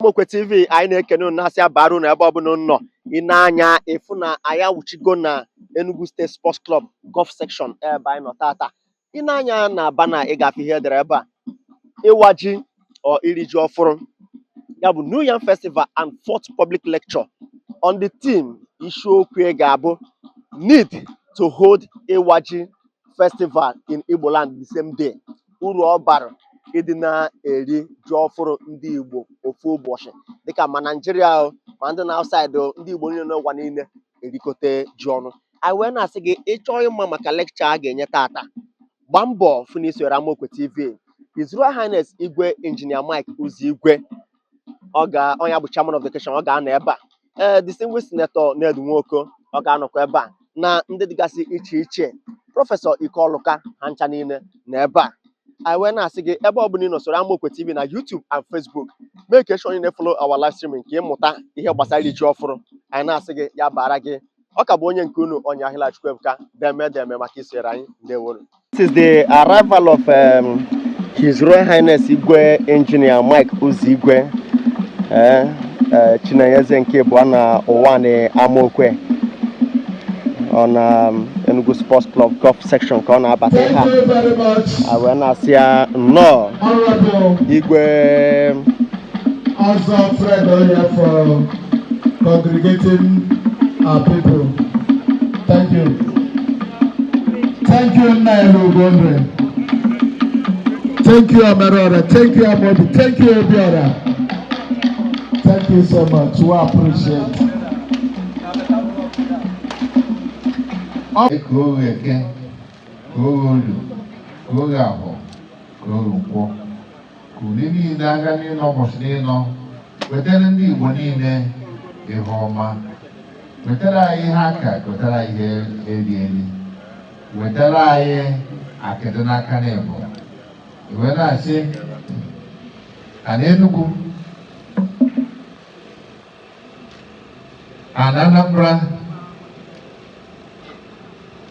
Amokwe TV, anyị na-ekene unu, na-asị abara unu ebe ọbụla unu nọ. Ị na-anya ịfụ na anyị awụchigo na Enugu State Sports Club Golf Section ebe anyị nọ tata. Ị na-anya na banner, ị ga-afụ ihe edere ebe a: ịwa ji or iri ji ọfụrụ, ya bụ New Yam Festival and fourth public lecture on the theme, isiokwu ga-abụ "Need to hold Ịwa Ji Festival in Igbo land the same day", uru ọ bara ịdị na-eri ji ọfụrụ ndị Igbo ofu ụbọchị, dịka ma Naijiria o, ma ndị na outside o, ndị Igbo niile n'ụwa niile erikote ji ọnụ. Anyị wee na-asị gị, ịchọọ ịma maka lecture a ga-enye tata, gbaa mbọ fụ na isonyere Amokwe TV. His Royal Highness Igwe Engineer Mike Uzigwe, ọ ga ọnya bụ chairman of the occasion, ọ ga-anọ ebe a. Ee, distinguished Senator Ned Nwoko, ọ ga-anọkwa ebe a, na ndị dịgasị iche iche, Professor Ike Ọlụka, ha ncha niile na ebe a. Anyị wee na-asị gị, ebe ọ bụla ị nọ, soro Amokwe TV na YouTube and Facebook. Make sure you na-follow our live streaming ka ịmụta ihe gbasara iri ji ọfụrụ. Anyị na-asị gị ya bara gị. Ọ ka bụ onye nke unu, onye ahịla Chukwuebuka. Deme deme maka isonyere anyị. Ndewonu. This is the arrival of His Royal Highness Igwe Engineer Mike Uzigwe, Chinenyeze nke abụọ na ụwa na Amokwe, ọ na Enugu Sports Club Golf Section ka ọ na-abata ihe a. Thank you very much, A wee na-asị ya nnọọ, Honorable Igwe. Ozo Fred Oye, for congregating our people. Thank you. Thank you, Nailu Gondre. Thank you, Amarora. Thank you, Amodi. Thank you, Obiora. Thank you so much. We appreciate. Ka oghe Eke, ka oghe Orio, ka oghe Ahọ, ka oghe Nkwọ, ka uli niile agha niile, ụbọchị niile wetara ndị Igbo niile ihe ọma, wetara anyị ihe aka, wetara anyị ihe eri eri, wetara anyị akịdị n'aka na ịbụ wee na-asị ana Enugu, ana Anambra,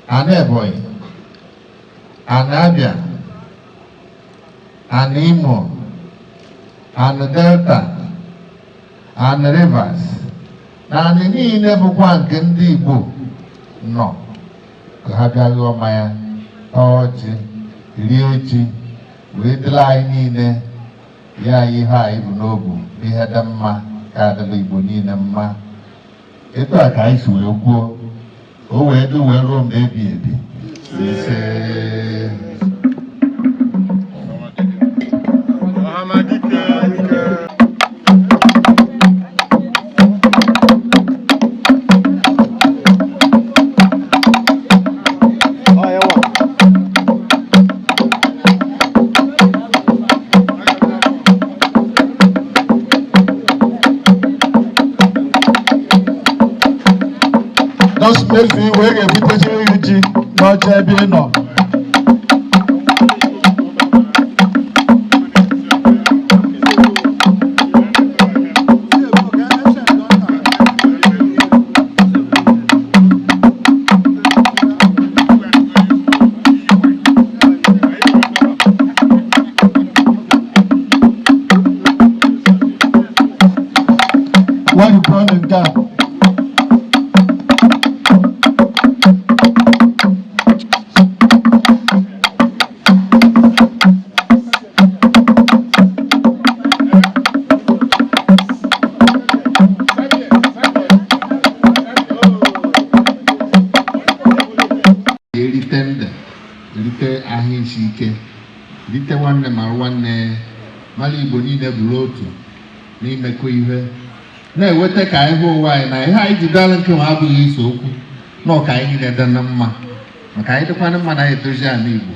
ana Ebonyi, ana Abia, ana Imo, ana Delta, ana Rivers na anị niile bụkwa nke ndị Igbo nọ, ka ha bịa ghọọ mmanya, taa ọjị, rie ji, wee dịrị anyị niile ya anyị ihe anyị bụ n'obu, ihe dị mma ka adịla Igbo niile mma. Etu a ka anyị si wee kwuo ka o wee dị wee ruo mgbe ebi ebi. Ise. Ọhamadike. Ọ ya nwa. Just mezu iwe ga-ebutechiri gị ji n'ọcha ebe ị nọ. Warikwanụ nke a. Erite ndụ, erite ahụ isi ike, rite nwanne mara nwanne, mara Igbo niile bụrụ otu n'imekọ ihe na-eweta ka anyị hụ ụwa anyị na ihe anyị ji dara nke nwa abụghị ise okwu na ọka anyị niile dị na mma, maka anyị dịkwana mma na anyị edozi ala Igbo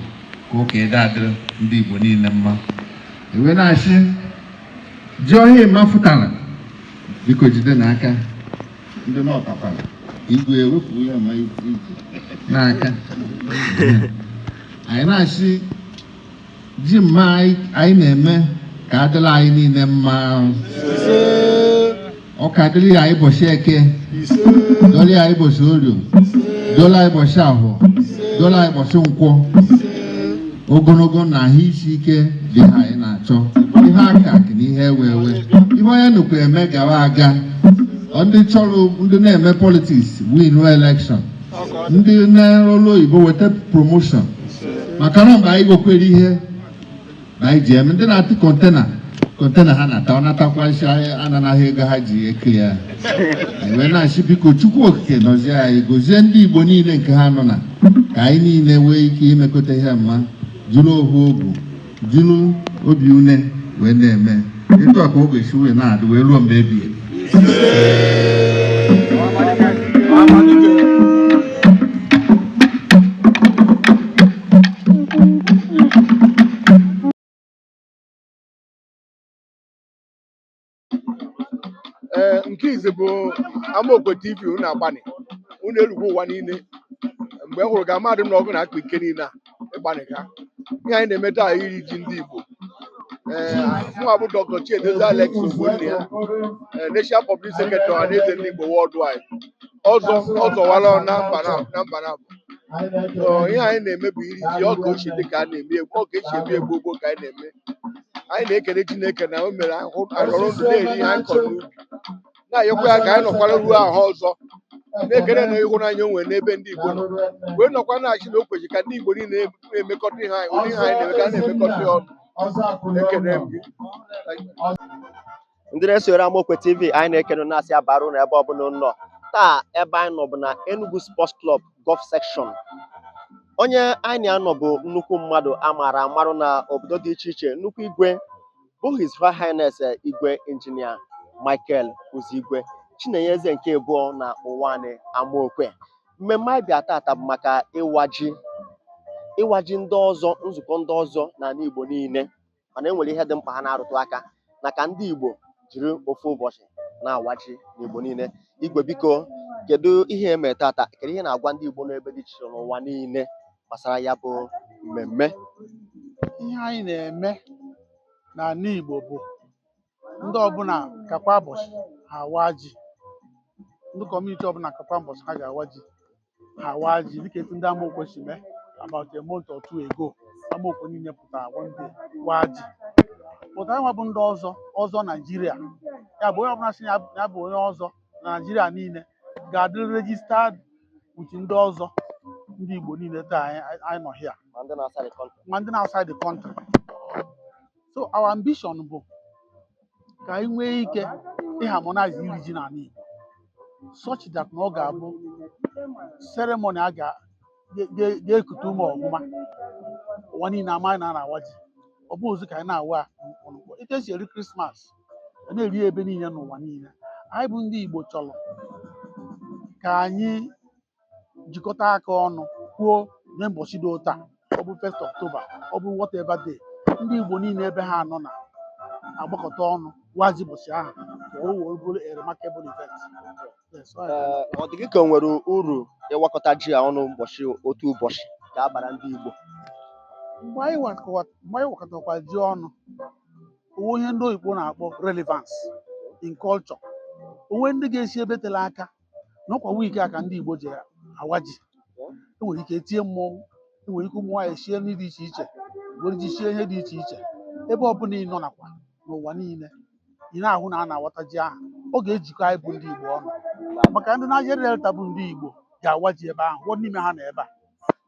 ka ụka ede adịrị ndị Igbo niile mma. Ewe na-asị ji ọhịa mafụtara, biko jide n'aka ndị n'ọtakwara igwe ewepụ ya ma iji n'aka. Anyị na-asị ji mma anyị na-eme ka adịla anyị niile mma, ọka dịrị ya ụbọchị Eke, dọrọ ya ụbọchị Orio, dọrọ ya ụbọchị Ahọ, dọrọ ya ụbọchị Nkwọ. Ogologo na ahụ isi ike dị ha anyị na-achọ. Ihe aka akụ na ihe ewe ewe, ihe onye nnukwu eme gawa aga. Ndị chọrọ, ndị na-eme politics win election, ndị na-arụ ọrụ oyibo weta promotion, maka na mgbe anyị gokwere ihe na anyị ji eme, ndị na-atụ container, container ha na-ata, ọ natakwa isi ananaghị ego ha ji eke ya. Anyị wee na-asị, biko, Chukwu Okike nọzie anyị, gozie ndị Igbo niile nke ha nọ na ka anyị niile nwee ike imekọta ihe mma, juru ohu obu, juru obi une wee na-eme etu a ka ọ ga-esi wee na-adị wee ruo mgbe ebighị ebi. Ee, nke izi bụ Amaokwe TV. Unu agbani, unu erugwu ụwa niile. Mgbe m hụrụ ga mmadụ n'ọgụ na-akpa ike niile a ịgbani ka ihe anyị na-eme taa, iri ji ndị Igbo. Ee, mụnwa bụ Dr. Chiedozie Alex Ogbonnia, ee, National Public Secretary Ọhaneze Ndị Igbo Worldwide. Ọzọ ọzọwala na mba na na mba na So, ihe anyị na-eme bụ iri ji ọka ochie dịka a na-eme egwu ọka esi eme egwu gboo ka anyị na-eme. Anyị na-ekele Chineke na o mere ahụ arọrọ ndụ na-eri ihe anyị kọrọ n'ubi, na-ayọkwa ya ka anyị nọkwara ruo ahụ ọzọ, na-ekele na ịhụnanya o nwere n'ebe ndị Igbo nọ, wee nọkwa na-achị na o kwesịrị ka ndị Igbo niile na-emekọta ihe anyị, ụdị ihe anyị na-eme, ka a na-emekọta ya ọnụ. Ekele m gị. Ndị na-esonyere Amaokwe TV, anyị na-ekene, na-asị abara unu ebe ọbụla unu nọ. Taa, ebe anyị nọ bụ na Enugu Sports Club Golf Section. Onye anyị na-anọ bụ nnukwu mmadụ a maara amarụ na obodo dị iche iche, nnukwu igwe bụ His Royal Highness Igwe Injinia Michael Uzigwe Chinenye nke abụọ na Ụwanị Amaokwe. Mmemme anyị bịa tata bụ maka ịwa ji, ịwa ji ndị ọzọ, nzukọ ndị ọzọ n'ala Igbo niile. Mana e nwere ihe dị mkpa ha na-arụtụ aka na ka ndị Igbo jiri ofu ụbọchị na-awa ji n'Igbo niile. Igwe, biko, kedu ihe eme tata? Kedu ihe na-agwa ndị Igbo n'ebe dị iche iche n'ụwa niile gbasara ya bụ mmemme? Ihe anyị na-eme n'ala Igbo bụ ndị ọbụla kakwa ụbọchị ha awa ji, ndị community ọbụla kakwa ụbọchị ha ga-awa ji, ha awa ji, dịka etu ndị Amaokwe si mee about a month or two ago. Amaokwe niile pụtara one day waa ji. Pụtara nwa bụ ndị ọzọ, ọzọ Naijiria, ya bụ onye ọbụla si ya ya bụ onye ọzọ na Naijiria niile ga-adị registered with ndị ọzọ, ndị Igbo niile taa anyị nọ here. Ma ndị na-asa the country. Ma ndị na-outside the country. So our ambition bụ ka anyị nwee ike ịharmonize iri ji n'ala Igbo such that na ọ ga-abụ ceremony a ga-ekute ume ọfụma, ụwa niile amaghị na a na-awa ji. Ọ bụghị ozu ka anyị na-awa ọnụkpọ etu esi eri Christmas, a na-eri ya ebe niile n'ụwa niile. Anyị bụ ndị Igbo chọrọ ka anyị jikọta aka ọnụ kwuo na ụbọchị dị otu a, ọ bụ 1st October, ọ bụ whatever day, ndị Igbo niile ebe ha nọ na agbakọta ọnụ waji ụbọchị ahụ, ka o wee bụrụ a remarkable event. Yes, ọ ya. Ee, ọ dị gị ka o nwere uru ịwakọta ji a ọnụ ụbọchị, otu ụbọchị ga-abara ndị Igbo? Mgbe anyị wakọtakwa ji ọnụ, onwe ihe ndị oyibo na-akpọ relevance in culture, onwe ndị ga-esi ebe tere aka n'ọkwa week a ka ndị Igbo ji awa ji. Enwere ike etie mmọnwụ, enwere ike ụmụ nwaanyị sie nri dị iche iche, were ji sie ihe dị iche iche. Ebe ọbụla ị nọ nakwa n'ụwa niile, ị na-ahụ na a na-awata ji ahụ, ọ ga-ejikọ anyị bụ ndị Igbo ọnụ, maka ndị Niger Delta bụ ndị Igbo ga-awa ji ebe ahụ, ụfọdụ n'ime ha nọ ebe a.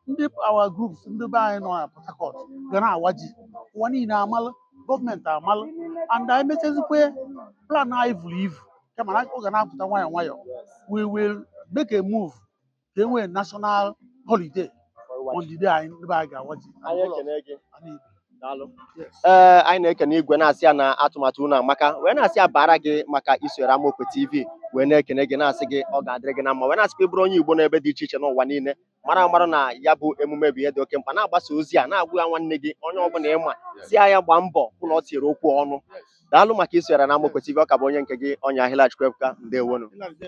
Ndị our groups, ndị be anyị nọ na Port Harcourt ga na-awa ji, ụwa niile amalụ, gọọmenti amalụ. And anyị mechazikwe plan anyị vuru ivu, kama na ọ ga na-apụta nwayọọ nwayọọ. We will make a move ka e nwee national holiday on the day anyị, ndị be anyị ga-awa ji. Anyị ekene gị. Ala Igbo. Daalụ. Yes. Ee, anyị na-ekene igwe, na-asị ya na atụmatụ unu amaka, wee na-asị ya bara gị maka isonyere Amaokwe TV, wee na-ekene gị, na-asị gị ọ ga-adịrị gị na mma, wee na-asịkwa ịbụrụ onye Igbo n'ebe dị iche iche n'ụwa niile, mara amara na ya bụ emume bụ ihe dị oke mkpa, na-agbasa ozi a, na-agwa ya nwanne gị, onye ọbụla ịma si ya gbaa mbọ hụ na ọ tinyere okwu ọnụ. Daalụ maka isonyere na Amaokwe TV. Ọ ka bụ onye nke gị, Ọnya Ahịla Chukwuebuka. Ndewonu. Ịlarị.